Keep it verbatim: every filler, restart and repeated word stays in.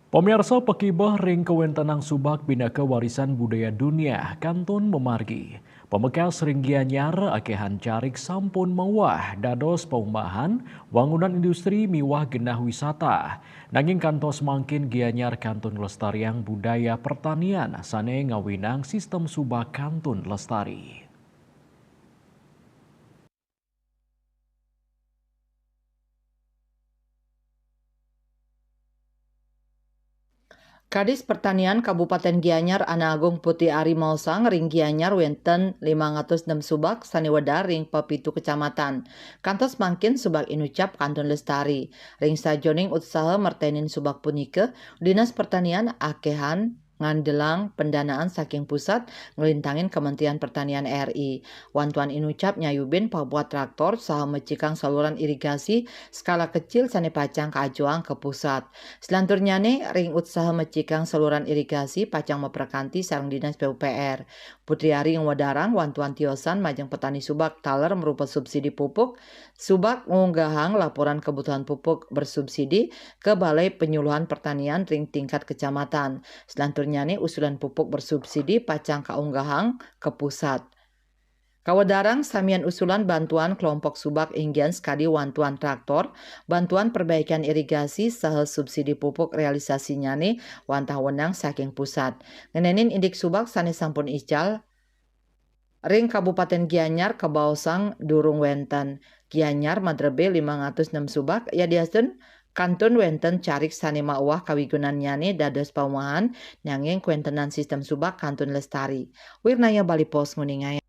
Pemirsa, pekibeh ring kawentenang subak pinaka warisan budaya dunia kantun mamargi. Pamekas ring Gianyar akehan carik sampun mauwah dados paumbahan, wangunan industri miwah genah wisata. Nanging kantos mangkin Gianyar kantun nglestariang budaya pertanian sane ngawinang sistem subak kantun lestari. Kadis Pertanian Kabupaten Gianyar Ana Agung Putri Ari maosang ring Gianyar wenten limang atus nem subak sane wedar ring pepitu kecamatan. Kantos mangkin subak inucap kantun lestari. Ring sajoning utsaha mertenin subak punika, Dinas Pertanian akehan ngandelang pendanaan saking pusat nglintangin Kementerian Pertanian R I. Wantuan inucap nyayubin pabuat traktor saha mecikang saluran irigasi skala kecil sane pacang kaajoang ka pusat. Selanturnyane, ring utsaha mecikang saluran irigasi pacang maprekanti sareng Dinas P U P R. Putri Ari ngwedarang wantuan tiosan majeng petani subak taler marupa subsidi pupuk, subak ngunggahang laporan kebutuhan pupuk bersubsidi ke Balai Penyuluhan Pertanian ring tingkat kecamatan. Selanturnyane usulan pupuk bersubsidi pacang kaunggahang ke pusat. Kawedarang samian usulan bantuan kelompok subak inggian sakadi wantuan traktor, bantuan perbaikan irigasi, saha subsidi pupuk realisasinyane wantah wenang saking pusat. Ngenenin indik subak sane sampun ical, ring Kabupaten Gianyar kabaosang durung wenten. Gianyar madrebe limang atus nem subak, yadiastun kantun wenten carik sane mauwah kawigunannyane dados paumbahan, nanging kawentenan sistem subak kantun lestari. Wirnaya Bali Post nguningayang.